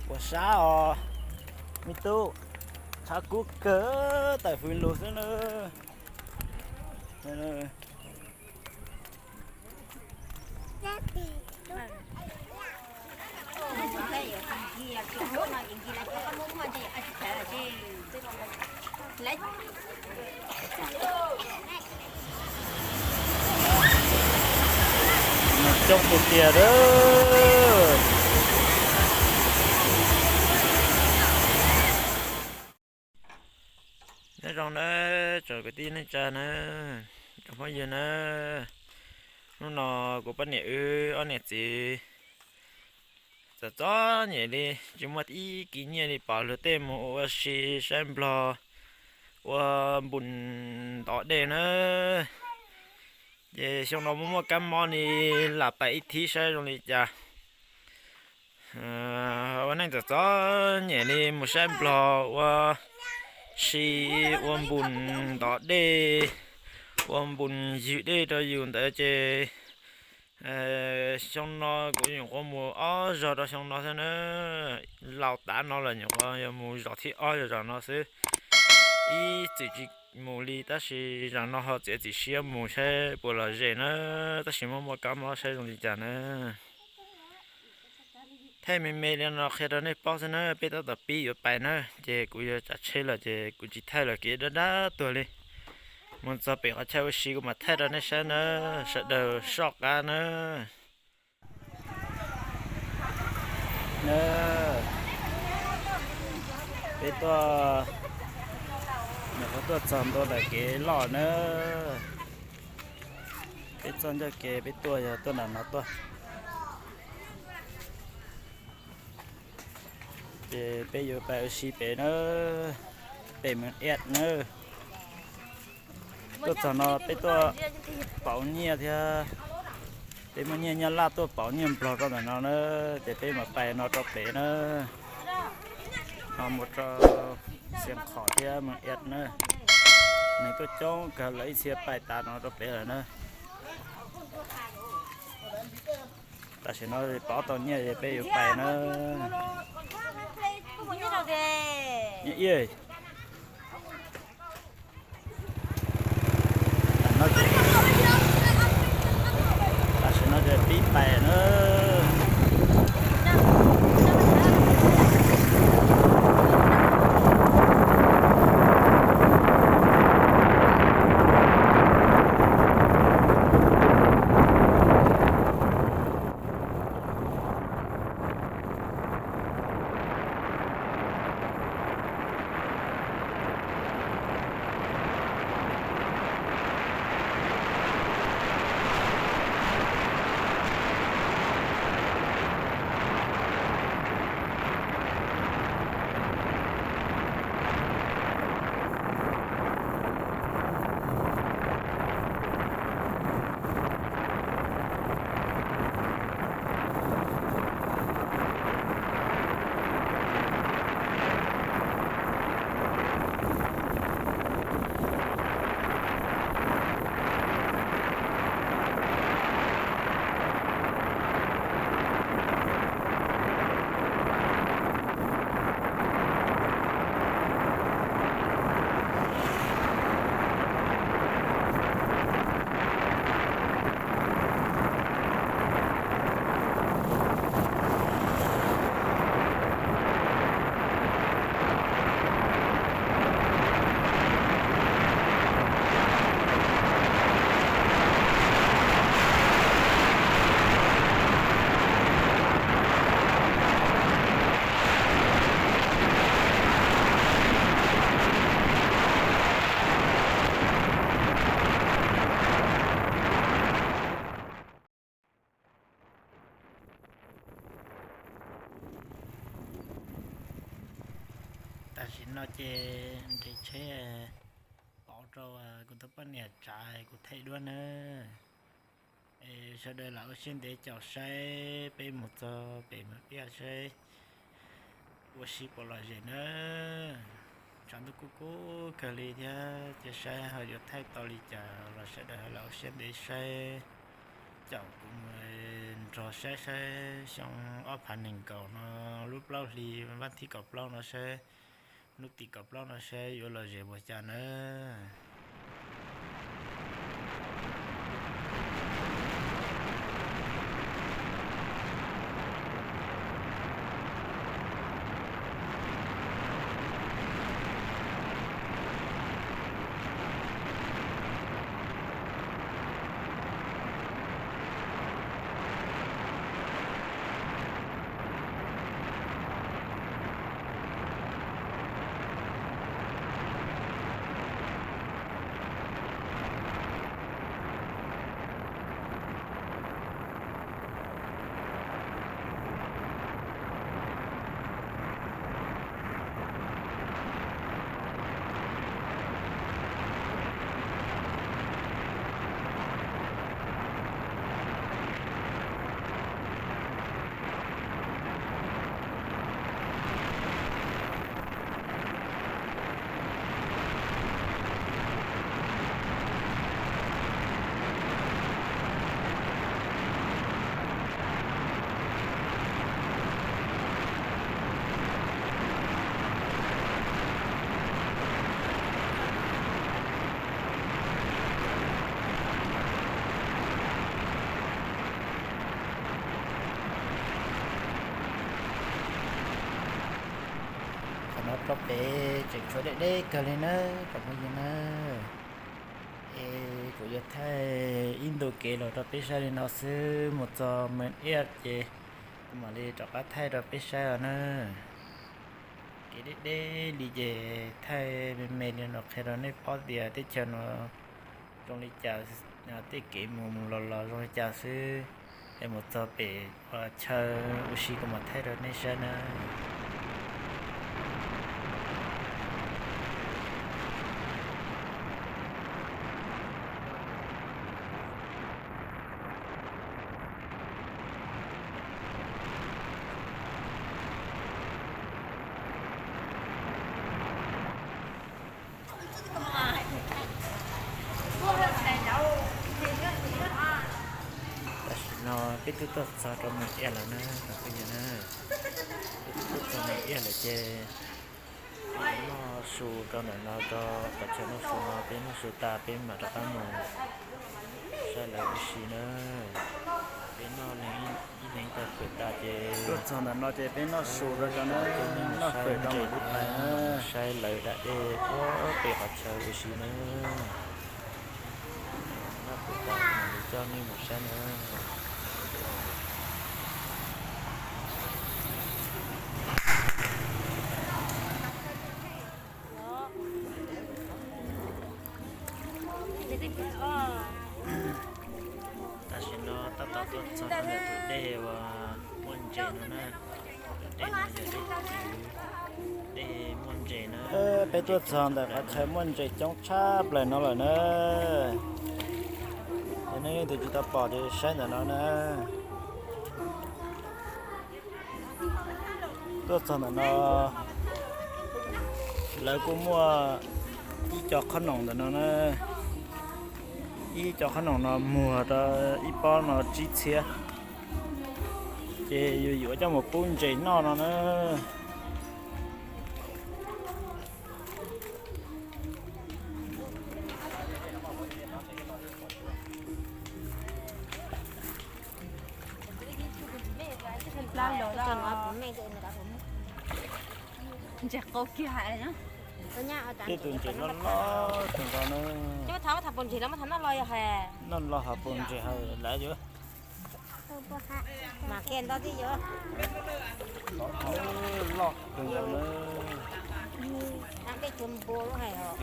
Puas sab os me tub? Tshav kub kawg, tawm hws lug xwb na. Coob tiag tiag. Nyob zoo nawb tsoom kwv tij neej tsa na, tsoom phooj ywg na. Hnub no kuv poj niam wb ob niam txiv txom txom nyem li, tsis muaj ib kis nyiaj li pom luag tej mus ua si saib nplog ua npus ntov dej na. Ces xyoo no muaj muaj kab mob li, lam pais ib thib saib zoo li cas. Ua neej txom txom nyem li mus saib nplog ua si, ua npus ntov dej, ua npus ywg dej rau yus ntawd ces xyoo no kuv nyuam qhuav mus ob zaug rau xyoo no xwb na. Laus tav no lawm nyuam qhuav yuav mus zaum thib ob zog zaum no xwb. Ib txwm tsis mus li tab sis zaum no ho txiav txim siab mus saib puas lom zem na, tab sis muaj muaj kab mob saib zoo li cas na. Thaij me me li no qhia rau nej paub xwb na, peb tab tom pib yuav pais na, ces kuv yuav tsav tsheb lawm ces kuv tsis thaij lawm kev dab dab tuag li. Mus txog pem qhov chaw ua si kuv mam thaij rau nej saib na, sawv daws soj qab na. Peb tuaj, nyuam qhuav tuaj txog ntua ntawm kev loj na. Peb txoj ncauj kev peb tuaj yog tuaj nram no tuaj. Ces peb yuav pais ua si pem na, pem Mees Iab na. Tuaj txog no peb tuaj pauv nyiaj thiab, peb muaj nyiaj nyab laj tuaj pauv nyiaj nplog rau ntawm no na, ces peb mam pais no rau pem na. Ho mus rau Xiav Khom thiab Mees Iab na. Neeg tuaj coob kawg, lawv ib txhia pais tas no rau pem lawm na. Tam sim no pauv tau nyiaj es peb yuav pais na. Nyiaj ib, tam sim no ces pib pais na. Tam sim no ces nres tsheb pauv rau kuv tus poj niam tsav kuv thaij duab nawb. Es sawv daws lam ua siab ntev caum saib peb mus txog pem Mees Iab saib ua si puas lom zem nawb. Tshav ntuj kub kub kawg li thiab, cia saib ho yuav thaij tau li cas los sawv daws lam ua siab ntev saib caum kuv mus Nrog saib saib xyoo ob phav nees nkaum no lub plaub hli vaj thib kaum plaub no saib, lub tim kaum plaub no saib yuav los zem puas cas nawb. Qhov no rau pem tseem tshuav deb deb kawg li nawb cov phooj ywg nawb. Es kuv yuav thaij ib ntu kev los rau peb saib li no xwb, mus txog Mees Iaj ces kuv mam li rov qab thaij rau peb saib os nawb. Kev deb deb li ces thaij me me li no qhia rau nej paub tias teb chaws no zoo li cas, tej kev mus mus los los zoo li cas xwb. Es mus txog pem chaw ua si kuv mam thaij rau nej saib nawb. Tam sim no peb twb tuaj txog rau Mees Iaj lawm na, peb twb tuaj txog Mees Iaj lawm ces noj su rau ntawm no, rau qhov chaw noj su no, peb noj su tas peb mam rov qab mus saib lawv ua si na. Peb noj ib leeg tau fawm tas ces tuaj txog ntawm no ces peb noj su rau cov noj fawm rau mam li pais na. Saib lawv da dej puag pem qhov chaw ua si na. Noj fawm tas mam li coj nej mus saib na. Tam sim no tab tom tuaj txog rau ntawm tus dej uas muaj ntses no na. Tus dej no yog dej, dej muaj ntses na. Peb tuaj txog ntawm qhov chaw muaj ntses coob tshaj plaws no lawm na. Yog nej leej twg tsis tau pom ces saib ntawm no na. Tuaj txog ntawm no, lawv kuj muaj ib co qhob noom ntawm no na. Ib co qhob noom no muag rau ib pob no tsib txhiab, ces yus yuav coj mus pub ntses noj no na. Ntses qau kiag hais. Tej tus ntses loj loj kawg nkaus na. Noj loj hos pom ntses hos lav yuav. Mas kiag nto twb yuav. Loj kawg nkaus na. Dej tsuag npua lub hais os.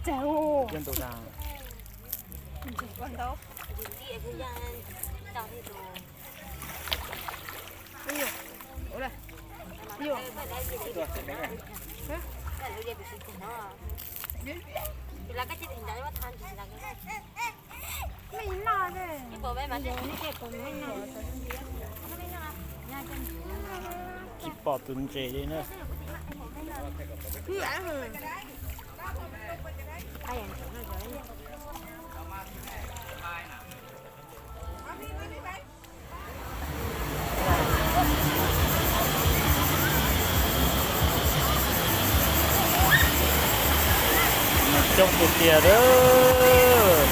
Tiaj ntu tag. Tsis pom tus ntses li na. Coob tiag tiag lawm.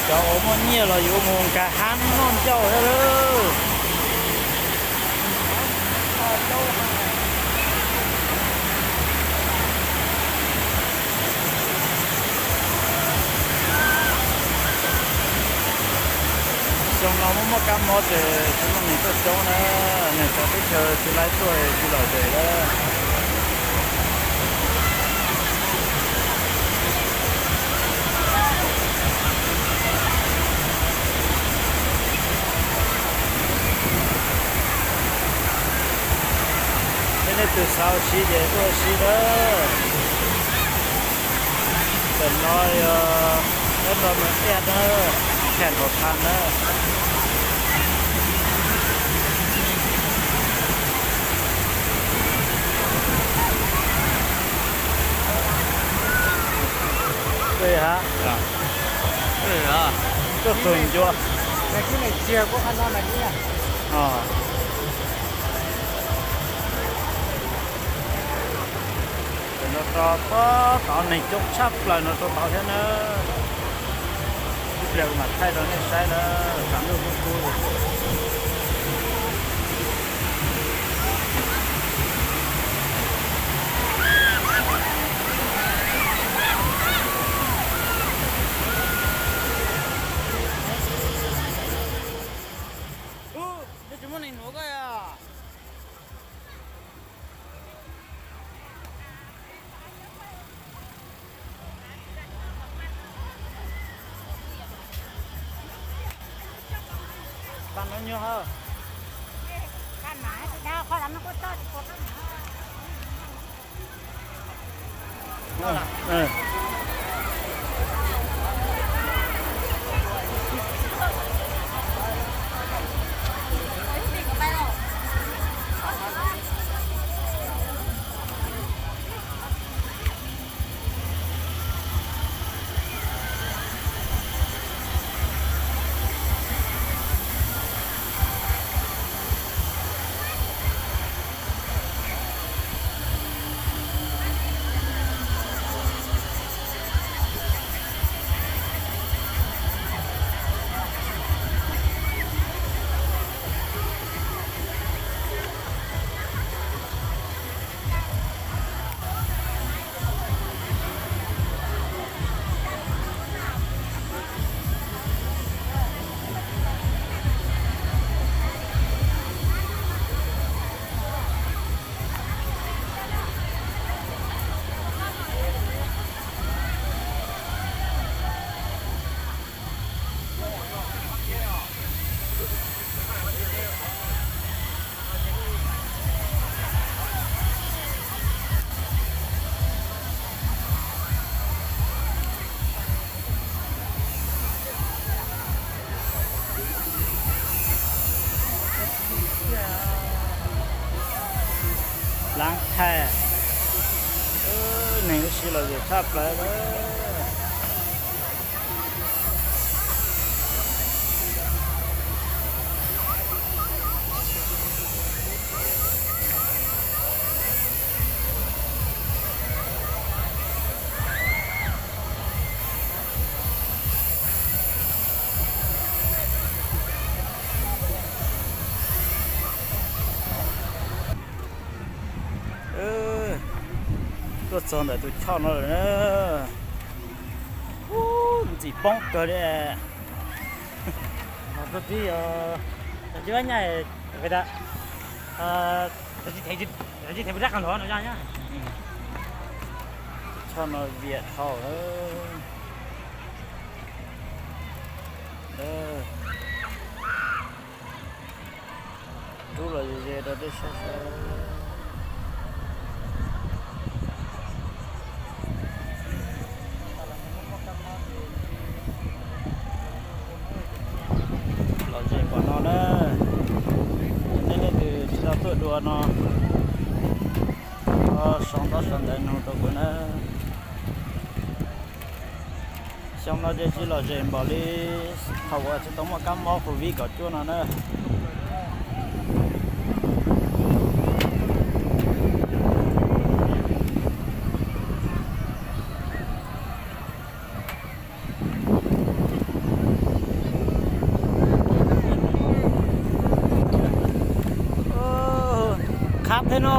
Cov uas muaj nyiaj los yuav mus nkag hab noj ncauj thiab lawm. Xyoo no muaj muaj kab mob ces tsis muaj neeg tuaj coob na, neeg txawv teb chaws tsis laib tuaj tsis lom zem lawm. Tej nej tus xav ua si ces tuaj ua si lawm. Tam no yog peb nrog mus ib na, thaj nrov tha na. Tuaj ha, tuaj txog ncua. Tam no rau puag tom neeg coob tshaj plaws no rau tod thiab na. Ib pliag kuv mam thaij rau nej saib na, tshav ntuj kub kub. Tsis muaj neeg nuv koj. Laav thaij, neeg ua si lom zem tshaj plaws lawm. Tuaj txog ntawm tus choj no lawm na. Ub, ntxim poob kawg li. Choj no viam dhau. Rub los ze ze rau tej sab sab. Los ze Tuaj dua no, sau ntaub sau ntawv nug rau kuv na. Xyoo no ces tsis lom zem npaum li thaum uas tsis tau muaj kab mob covid kaum cuaj no na. Khab thiab no.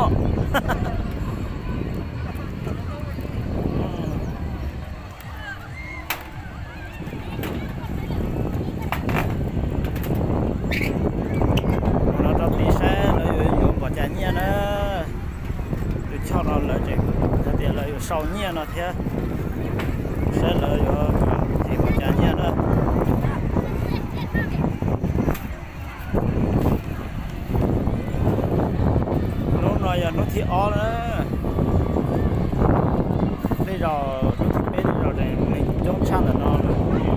Mus no rau tim saib lawv yuav yuav npaum cas nyiaj na. Tus choj no lawv tseem hais tias lawv yuav sau nyiaj no thiab, saib lawv yuav npaum cas nyiaj na. Hnub no yog hnub thib ob na. Tej zaum hnub thib peb tej zaum tseem coob tshaj ntawm no,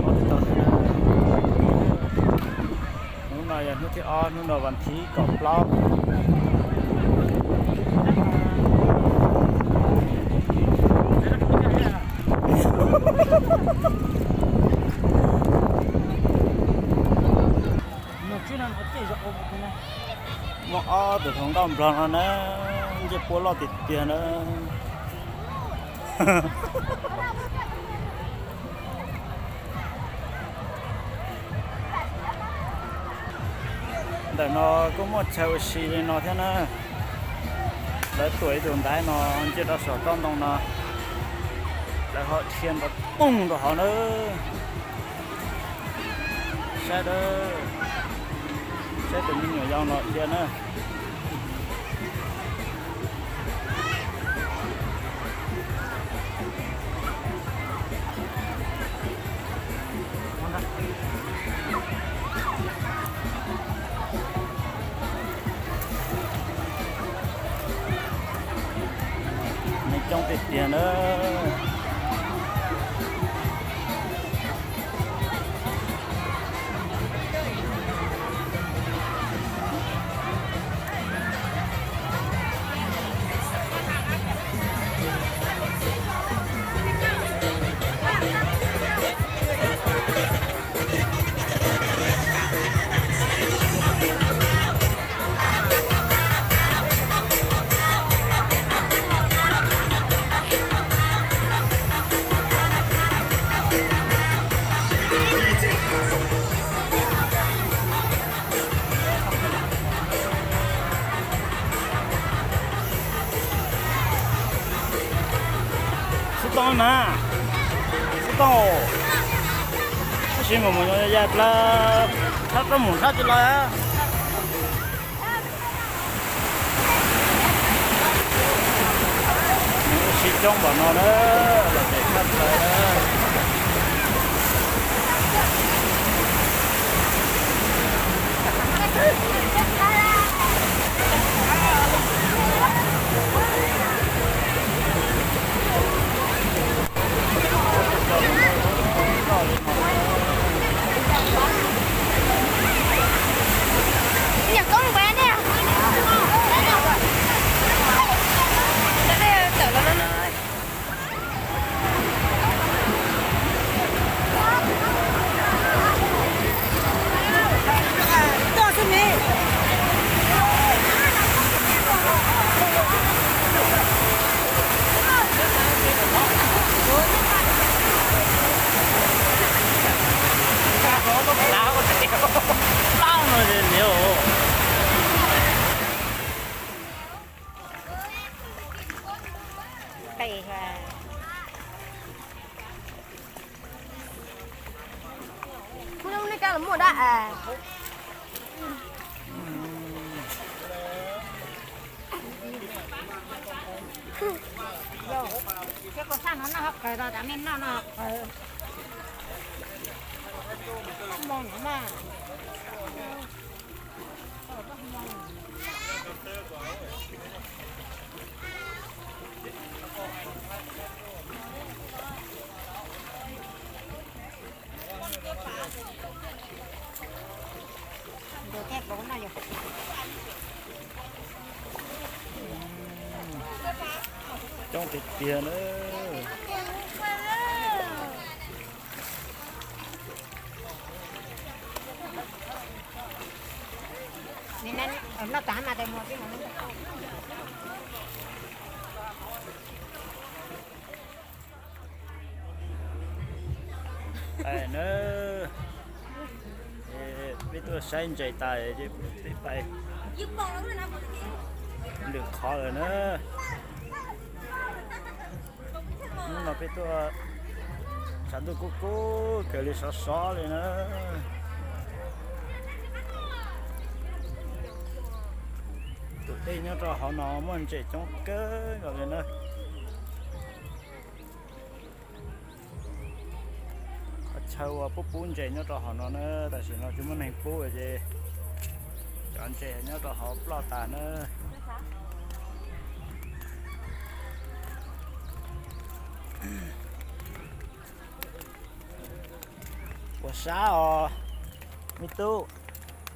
ob tug tau thiab na. Hnub no yog hnub thib ob, hnub no vas thib kaum plaub. Muaj ob tug hluas nkauj nplog no na, ncej puab loj tiag tiag na. Ntawm no kuj muaj chaw ua si li no thiab na. Lawv tuam ib tug ntaiv no ntsia rau saum toj ntoo no, lawv ho dhia nrov poog rau hauv na. Saib, saib tus me nyuam yau no dhia na. Neeg coob tiag tiag na. Xub tooj mas, xub tooj, tab sis mus mus ya plab, tshab rab mus tshab tsis los. Sib coob npaum no na, los ces tshaj plaws na. Ntawd thiaj tau no yog. Coob tiag tiag na. Peb tuaj saib ntses tas ces peb pais lwm qhov lawm na. Hnub no peb tuaj tshav ntuj kub kub kawg li, sov sov li na. Tus dej nyob rau hauv no muaj ntses coob kawg nkaus li na. Qhov chaw uas pub pub ntses nyob rau hauv no na, tam sim no tsis muaj neeg pub ces cov ntses nyob rau hauv ploj tas na. Puas sab os me tub?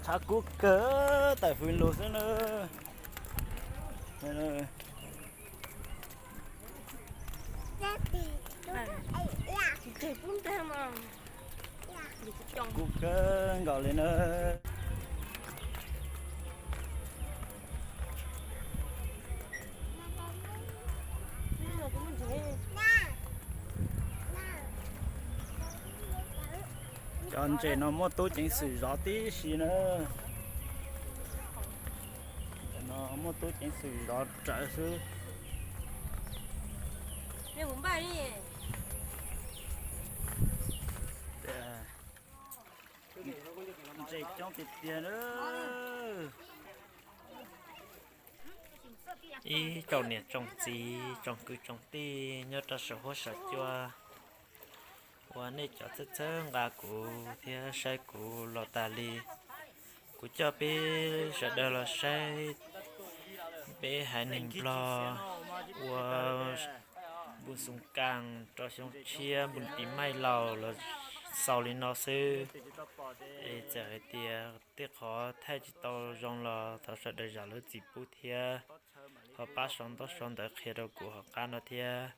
Tshav kub kawg, tawm hws lug xwb na. Kub kawg nkaus li na. Cov ntses no muaj tub ceev xwm zov tib si na. No muaj tub ceev xwm zov rawv xwb. Ntses coob tiag tiag na. Ib tsoom niam tsoom txiv tsoom kwv tsoom tij nyob rau saum huab saum cua uas nej cov txhawb txhawb nqa kuv thiab saib kuv los tas li. Kuv coj peb sawv daws los saib peb haiv neeg Nplog ua npun xoo kas rau xyoo tshiab npun pis maij laus los xaus li no xwb. Es txawm hais tias tej qhov thaij tsis tau zoo los thov sawv daws zam lub txim pub thiab ho pab sau ntaub sau ntawv qhia rau kuv hauv qab no thiab.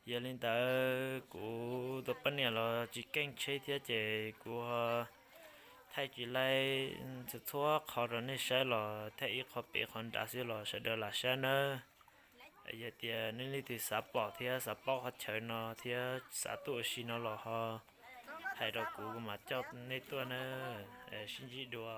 Yog li ntawd kuv tus poj niam los tsis keej tsheb thiab ces kuv ho thaij tsis laib txhua txhua qhov rau nej saib los thaij ib qho pem qhov nrad xwb los sawv daws lam saib nawb. Yog tias nej leej twg xav pom thiab xav paub qhov chaw no thiab xav tuaj ua si no los ho hais rau kuv, kuv mam coj nej tuaj na. Sib ntsib dua.